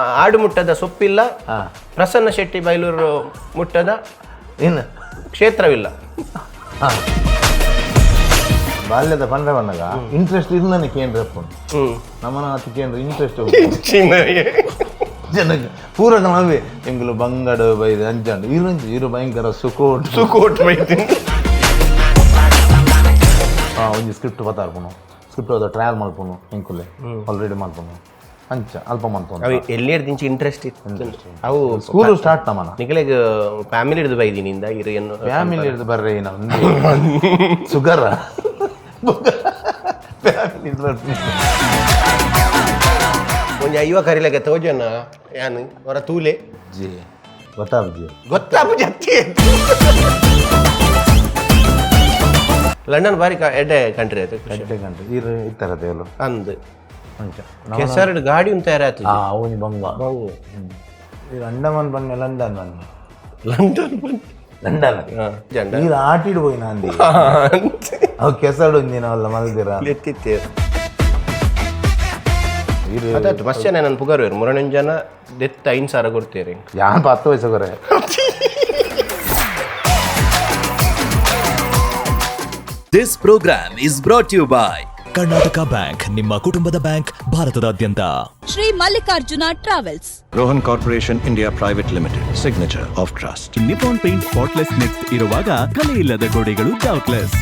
ಆಡು ಮುಟ್ಟದ ಸೊಪ್ಪಿಲ್ಲ, ಪ್ರಸನ್ನ ಶೆಟ್ಟಿ ಬೈಲೂರು ಮುಟ್ಟದ ಇನ್ನು ಕ್ಷೇತ್ರವಿಲ್ಲ. ಬಾಲ್ಯದ ಪಂಡ ಬಂದಾಗ ಇಂಟ್ರೆಸ್ಟ್ ಇರ್ನನೆ ಕೇಂದ್ರ ನಮ್ಮನ ಆತ ಕೇಂದ್ರ ಇಂಟ್ರೆಸ್ಟ್ ಜನಕ್ಕೆ ಪೂರ ನಮ್ಮವೇ ಎಂಗುಲು ಬಂಗಡ ಬೈದು ಅಂಚಾಂಡು ಇರುಂಚು ಇರು ಭಯಂಕರ ಸುಕೋಟ್. ಸುಕೋಟ್ ಬೈತೀನಿ. ಒಂಜಿ ಸ್ಕ್ರಿಪ್ಟ್ ಬತ್ತಾರ್ಪುನು, ಸ್ಕ್ರಿಪ್ಟ್ ಅದ ಟ್ರಯಲ್ ಮಲ್ಪುನು, ಎಂಕುಲೆ ಆಲ್ರೆಡಿ ಮಲ್ಪುನು ಅಂಚ ಅಲ್ಪ ಮಲ್ಪುನು. ಅವು ಎಲ್ಲಿಯರ್ ಇಂಟ್ರೆಸ್ಟ್ ಇತ್ತು ಅವು. ಸ್ಕೂಲು ಸ್ಟಾರ್ಟ್ ನಮ್ಮನ. ನಿಕಲೆಗ್ ಫ್ಯಾಮಿಲಿ ಹಿಡಿದು ಬೈದಿನಿಂದ ಇರು ಏನು? ಫ್ಯಾಮಿಲಿ ಹಿಡಿದು ಬರ್ರೆ, ನಾವು ಸುಗರ ಫ್ಯಾಮಿಲಿ ಹಿಡ್ದು ಬರ್ತೀನಿ. ಒಂಜಿ ಐವ ಕರಿಲಕ್ಕೆ ತೋಜನ ಯಾನು ಹೊರ ತೂಲೆ. ಜಿ ಗೊತ್ತಾಗ್ಜಿ. ಗೊತ್ತಾಪು ಜತ್ತಿ. ಲಂಡನ್ ಬಾರಿ ಎಡ್ಡೆ ಕಂಟ್ರಿ ಆಯ್ತು. ಗಂಟೆ ಗಂಟೆ ಇರು ಇತ್ತರ ದೇವಲು. ಅಂದ್. ಅಂಚ. ಕೆಸರಡ್ ಗಾಡಿ ಉಂಟು ತಯಾರಾತು. ಆ ಒಂಜಿ ಬಂಗ ಇರು ಅಂಡಮಾನ್ ಬನ್ನಿ, ಲಂಡನ್ ಬನ್ನಿ. ಲಂಡನ್ ಬಂದು. ಲಂಡನ್. ಜಂಡ. ನೀರು ಆಟಿಡ್ ಪೋಯಿನ ಅಂದಿ, ಅವು ಕೆಸಡು ಒಂಜಿನವಲ್ಲ ಮಲ್ದಿರ. ಎತ್ತಿತ್ತೇರು. ಇರು. ಅದಾಯ್ತು, ಮಸ್ತ್ ಜನ ನನ್ನ ಪುಗರ್ವೇರು ಮುರಣಂಜನ ದೆತ್ತ 5000 ಕೊಡ್ತೀರಿ. ಯಾನ್ 10 ವಯಸ್ಸು ಕೊರೆ. This program is brought to you by Karnataka bank, ನಿಮ್ಮ ಕುಟುಂಬದ ಬ್ಯಾಂಕ್ ಭಾರತದಾದ್ಯಂತ. Shri Mallikarjuna travels. Rohan Corporation India Private Limited, signature of trust. Nippon paint spotless next ಇರುವಾಗ ಕಲೆ ಇಲ್ಲದ ಗೋಡೆಗಳು ಡೌಟ್ಲೆಸ್.